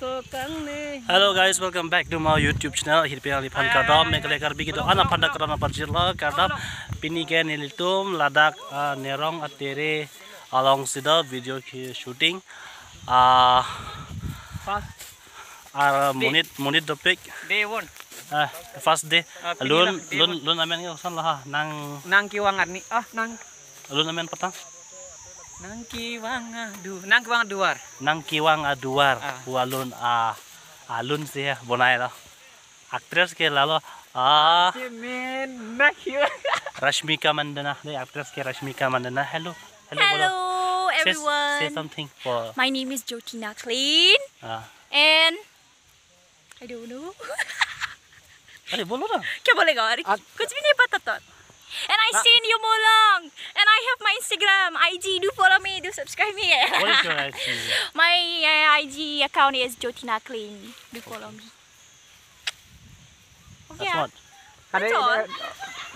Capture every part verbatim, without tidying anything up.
Hello guys, welcome back to my YouTube channel. Hirpi aliphan kardom, Meghalaya Karbi kedo-an aphan ta kardom nangpajirlo, kardom. Pini ke nelitum ladak, ah, Nerong atere alongsi do video ki shooting. Ah, First ar day. Monit, monit dopik. Day one. Ah, first day. Ah, pini Lun, lah, day lun, one. Lun amen ke koson lo ha, nang Nangkevang arni. Ah, nang Lun amen patang? Nangkevang adu, Nangkevang aduar. Nangkevang aduar. Ah. Wa lun, ah, ah, lun si ya, bonai lo. Actress ke lalo. Ah. Amen. Nangkevang. Rashmika Mandanna. Dei, actress ke Rashmika Mandanna. Hello. Hello, bolo. Hello, say, everyone. Say something for My name is Jyotina Klein. Ah. And I don't know. Are, bolo na. Kya bolega? Are, At- kuch bhi nahi pata to. And I Na- seen you, Molong. And I have my Instagram, I G. Do follow me, do subscribe me. What is your I G? My, uh, I G account is Jyotina Klein. Do follow me. Okay, That's ah. What? Kade, That's all.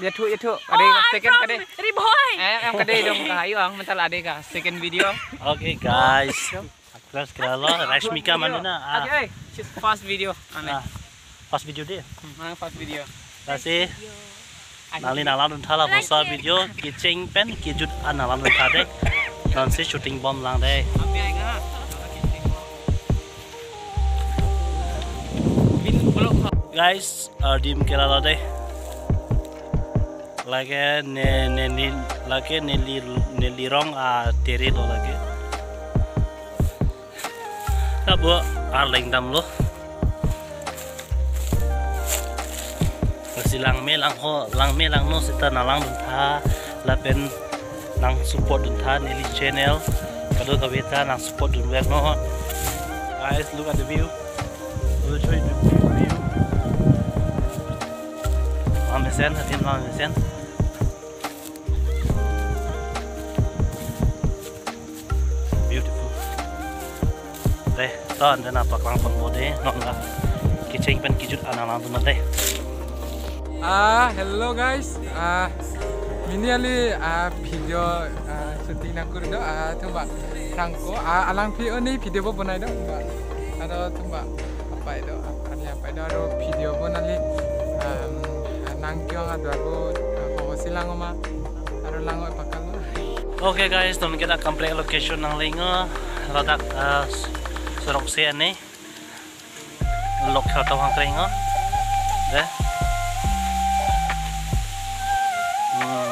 Dia thu, dia thu. Oh, Kade, I'm second from kade. Ri Bhoi. Eh, em kade dong ka ayu ang mental ade ka second video. Okay, guys. Actress ke lalo, Rashmika Mandanna. Ah. Okay, she's first video. Ane. Ah. First video dei. Hmm, first video. Lasi nangli nanglang duntha labangso video, kecheng pen kejut an nanglang duntha dei. Non si shooting bom lang dei. Api ai nga. Guys, ardim ke lalo dei. Lake ne, ne, ne, lake neli, neli rong atere lo lake. Tabo arleng damlo. Lasi langme langho, langme langno seta nanglang duntha lapen nang support duntha neli channel. Kadokave ta nang support dunver non. Guys, look at the view. We'll show you the view. Lamesen, adim lamesen. Beautiful. Dei, to ante nangpaklang ponpo dei, non la kecheng pen kejut an nanglang dun dei. Ah, hello guys. Ah, pini neli, ah, video, ah, shooting nangkur do, ah, thumba Franco. Ah, alangphi oni video bo bonai do, thumba. Aro thumba apai do, ap-, ani apai do, aro video bo neli, um, ah, Nangkevang aduar bo, ah, kosi lang ma, aro lang pakal. Okay guys, non ke dak Kamprek location nanglingo, ladak, ah, s-, sorok se ane. Lok kha tawang kreng o. Dei. Hmm.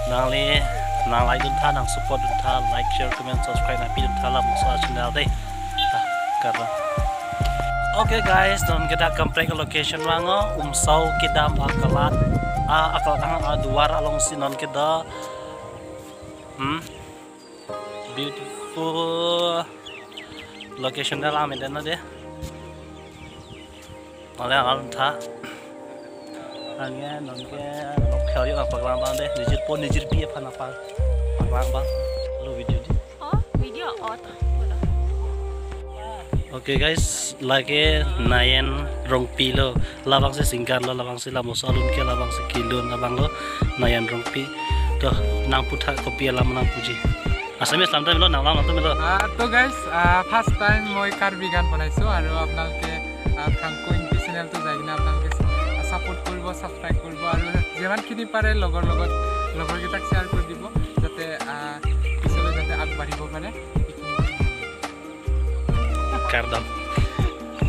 Nangli nang like duntha, nang support duntha, like, share, comment, subscribe nangpi duntha labangso channel dei. Ta, kardom. Okay guys, non ke dak Kamprek location vang o, Umsao kedam akalat, ah, akalat ang aduar alongsi non ke do. Hmm. Beautiful location dak lang meden na dei. Ole alam tha. Anke non ke lok khel yo paklang bang dei. Nijirpo nijirpi aphan aphan paklang bang. Lo video dei. Oh, video out. Bola. Okay guys, lake Nayan Rongpi lo, labangsi singer lo, labangsi lamoso alun ke, labangsi kelun abang lo, Nayan Rongpi. To, nangputha kopi alam nangpuji. Assamese lam ta melo, nanglang lam ta melo. Ah, to guys, ah, first time moi Karbi gan bonaiso, aru apnaloke, ah, Franco Ingti channel to jai kena apnaloke, ah, support koribo, subscribe koribo, aru jiman khini pare logor logot, logor ketak share kori dibo, jate, ah, pisole jate agbaribo pare. Kardom.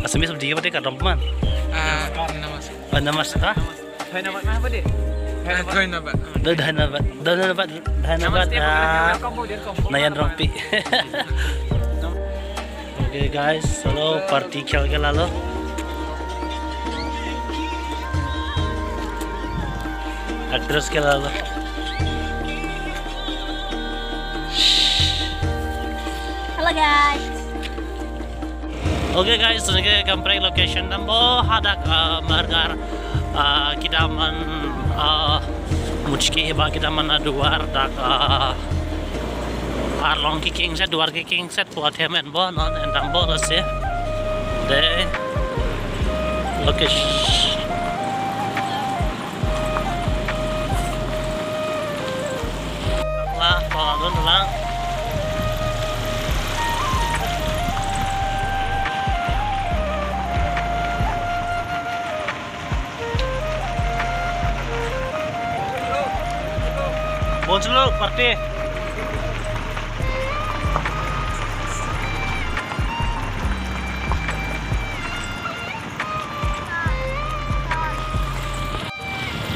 Assamese sab dikhe pate kardom man. Ah, namaskar. Oh, namaskar. Dhanyabad, apa dei? Ah, dhanyabad. Dhanyabad. Dhanyabad, dhanyabad, dhanyabad, Namaste, ah, welcome, welcome. Nayan Rongpi. Okay guys, hello, party khel ke lalo. Actress ke lalo. Hello guys. Okay guys, neke Kamprek location dampo hadak, ah, Margar, ah, kedaman, ah, Muchki heba kedaman aduar dak, ah, arlong kekingset, duar kekingset pu athemen bo non endam bo lasi. Dei. Location. Tol adon lang. Bonjlo party.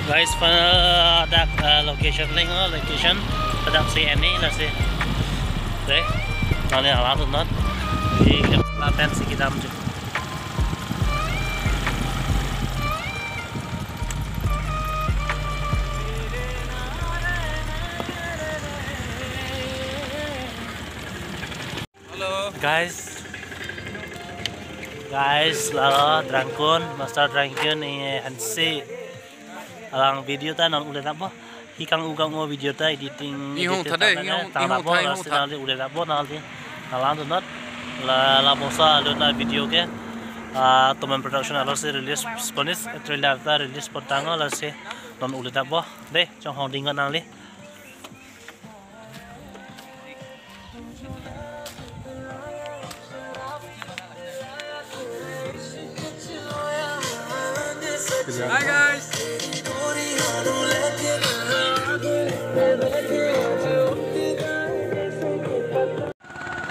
Guys, pa dak, uh, location leng, oh, location dak si eni lasi. Dei, nali alam tu not. Di lapen si kedam je. Hello. Guys. Guys, lalo Drangkun, Master Drangkun, eh, Hansi. Alang video ta non ulet abo. Hi kang-u kang-u video ta editing, ihung editing thade, ta na ihung, tang ihung labo, thai, ihung lasi tha. Nali ulet abo, nali. Alang tu not. La, labangso alut na video ke. Ah, Toman Production arlo si release ponis, trailer ta release pon tanglo lasi. Non ulet abo. Dei, chonghong ding nangli. Hi guys.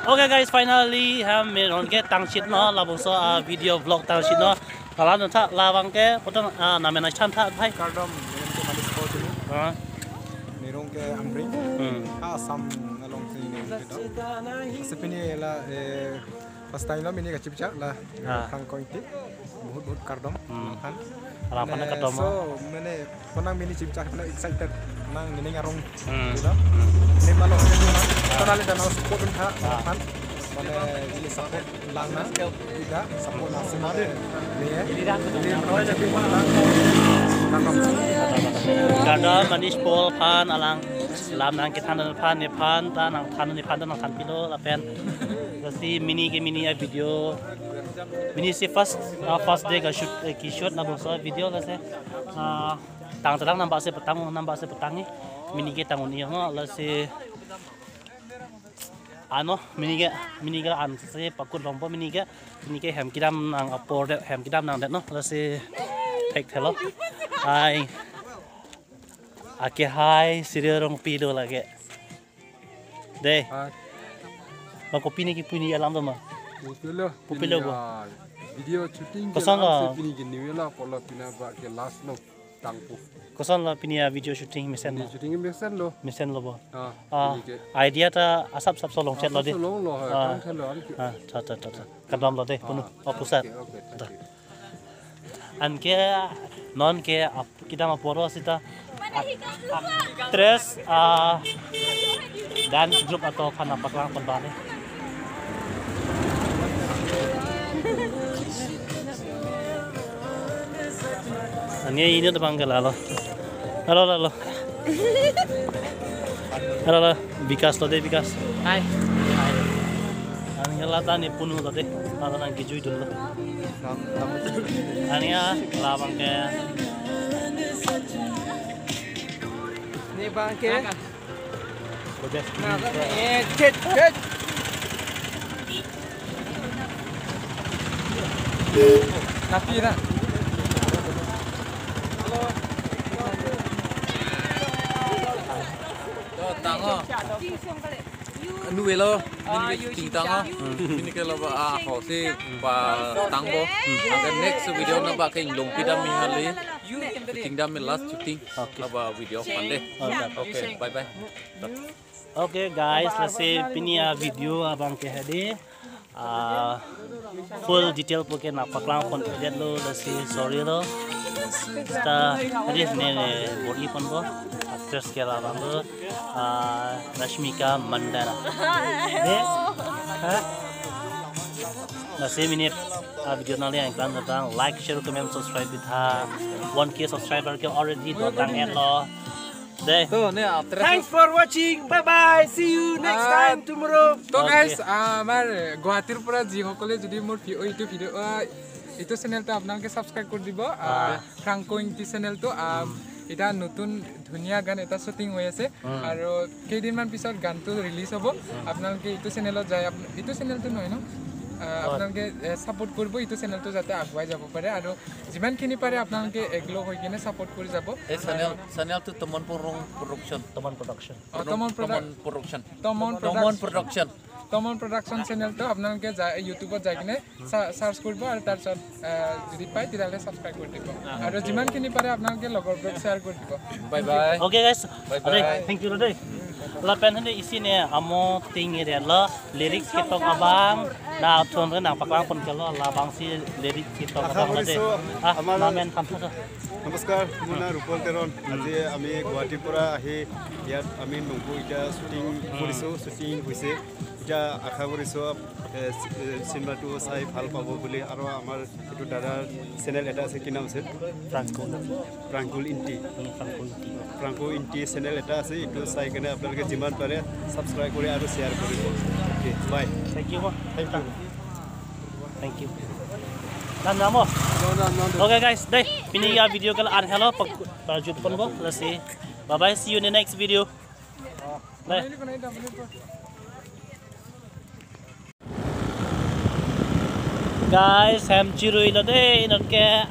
Okay guys, finally, ha, Meron ke tangsit non, labangso, ah, video vlog tangsit non. Hala non tha, labang ke, potong, ah, namen achan tha, bhai. Kardom, Meron ke Manish Paul sini. Ah. Meron ke Amri. Hmm. Ah, Assam along sini Meron ke do. Lasi pini la, eh, first time lo mini kachipchak la, Ah. Phrang Koingti. Bahut bahut kardom. Hmm. Aphan. Alam aphan mane kardom. So, mane, konang mini chipchak na excited nang mini arong. Hmm. Gitu. Hmm. Mane malu ke tu na. Ah. Konali dan support tha. Ah. Aphan. Mane, ili support lang na. Ida support lang sima de. Ni, eh. Ili arong chipchak lang. Kardom. Kardom Manish Paul aphan alang. Lam nangkethan aphan, nephan ta nangthan, nephan ta nangthan pilo lapen. Lasi mini ke mini a-video. Mini si first, ah, first day ka shoot, eh, keshoot labangso video lasi. Ah, tang terang nambak si petang, nambak si petang ni. Mini ke tang un-e ho lasi. Ano, mini ke, mini ke an si pakut longpo mini ke, mini ke hem kedam nang apor det, hem kedam nang det non, lasi thekthelo. Ai. Ake hai, Siri Rongpi do lake. Dei. Hai. Bang kopi ni kipu ni alam do ma? Kopi lo. Kopi lo pini bo. Ah, video shooting ke Kosong langsung lo. Pini ke new lo, polo pina ba ke last lo. Tangpo. Koson lo pini a-video shooting mesen lo? Video shooting mesen lo. Mesen lo bo. Ah, Ah, pini ke. Idea ta asap asap so longchet lo de. Asap so long lo, ha, Ah. Tang thelo an ke. Ah, tha, tha, tha, tha. Kardom lo de, Ah, punu. Oh, pusat. Okay, okay, thank you. Anke non ke ap-, kedam apor seta ap-, actress, ah, dance group atum aphan nangpaklang pon bali. Ani ini tu panggil lalo. Halo, halo. Halo, halo. Bikas lo de, Bikas. Hai. Ani lata ni punu lo de. Lata nangkejui dunlo. Ani ya, labang ke. Ni bang ke. Nah, eh, chet, chet. Napi na. Halo. Yo, tango. Anu velo, mini ke shooting tanglo. Mini ke lo ba, ah, ho si patangpo. Anke next video na ba ke inglong pidam mi hali. Shooting dam mi last shooting. Okay. Lo ba video pande. Okay. Okay, bye bye. Okay guys, lasi pini a-video abang ke hedi. Ah, full detail pu ke nangpaklang pon det lo, lasi sorry lo. Seta hedi ne, ne bor-i ponpo. Actress ke labang lo. Ah, Rashmika Mandana. Ne? Ha? Lasi mini a-video nangli nangklang tang, like, share, comment, subscribe pitha. One K subscriber ke already dotang et lo. Dei. To, ne, actress. Thanks for watching. Bye bye. See you next Bye. time tomorrow. তো Okay. Guys, আমাৰ গুৱাহাটীৰ পৰা যিসকলে যদি মোৰ ভি-, অ, এইটো ভিডিঅ', আ, এইটো চেনেলটো আপোনালোকে ছাবস্ক্ৰাইব কৰি দিব, আ, আ। ফ্ৰাংকো ইংতি চেনেলটো, আ, উম। এটা নতুন ধুনীয়া গান এটা শ্বুটিং হৈ আছে। আৰু কেইদিনমান পিছত গানটো ৰিলিজ হ'ব। আপোনালোকে এইটো চেনেলত যায়, আপ- এইটো চেনেলটো নহয় ন? আহ, আপোনালোকে ছাপোৰ্ট কৰিব এইটো চেনেলটো, যাতে আগুৱাই যাব পাৰে। আৰু যিমানখিনি পাৰে আপোনালোকে একলগ হৈ কিনে ছাপোৰ্ট কৰি যাব। এই চেনেল, চেনেলটো তমন পৰং প্ৰডাকশ্যন। তমন প্ৰডাকশ্যন। অ, তমন প্ৰডাক- তমন প্ৰডাকশ্যন। তমন তমন প্ৰডাকশ্যন। প্ৰডাকশ্যন। তমন প্ৰডাকশ্যন চেনেলটো আপোনালোকে যা- ইউটিউবত যাই কিনে চা- চাৰ্চ কৰিব আৰু তাৰপিছত, আহ, যদি পায় তেতিয়াহ'লে ছাবস্ক্ৰাইব কৰি দিব। আৰু যিমানখিনি পাৰে আপোনালোকে লগৰবোৰক শ্বেয়াৰ কৰি দিব। Bye bye. Okay guys. Bye bye. Thank you lo dei. Lapen hande isi ne amo ting area lo lyrics ketok abang da thon re nangpaklang pon kelo, labangsi lyrics ketok Asha abang lo dei. কৰিছো আমাৰ নামেন কাম থাকা। নমস্কাৰ, মোৰ নাম ৰূপল তেৰণ। আজি আমি গুৱাহাটীৰ পৰা আহি ইয়াত আমি নংপু এতিয়া শ্বুটিং কৰিছো, শ্বুটিং হৈছে। এতিয়া আশা কৰিছো, এ, চি- এ, চিনেমাটো চাই ভাল পাব বুলি। আৰু আমাৰ এইটো দাদাৰ চেনেল এটা আছে, কি নাম আছে? প্ৰাংকুল। প্ৰাংকুল ইণ্টি। উম, প্ৰাংকুল ইণ্টি। প্ৰাংকুল ইণ্টি চেনেল এটা আছে, এইটো চাই কেনে আপোনালোকে যিমান পাৰে ছাবস্ক্ৰাইব কৰি আৰু শ্বেয়াৰ কৰিব। Okay, bye. Thank you, ma. Thank you. Thank you. Nang namo. Okay guys, dei, pini ya video kala an helo pak jut pon bo. Let's see. Bye bye, see you in the next video. Dei. Guys, hem chirui lo dei, non ke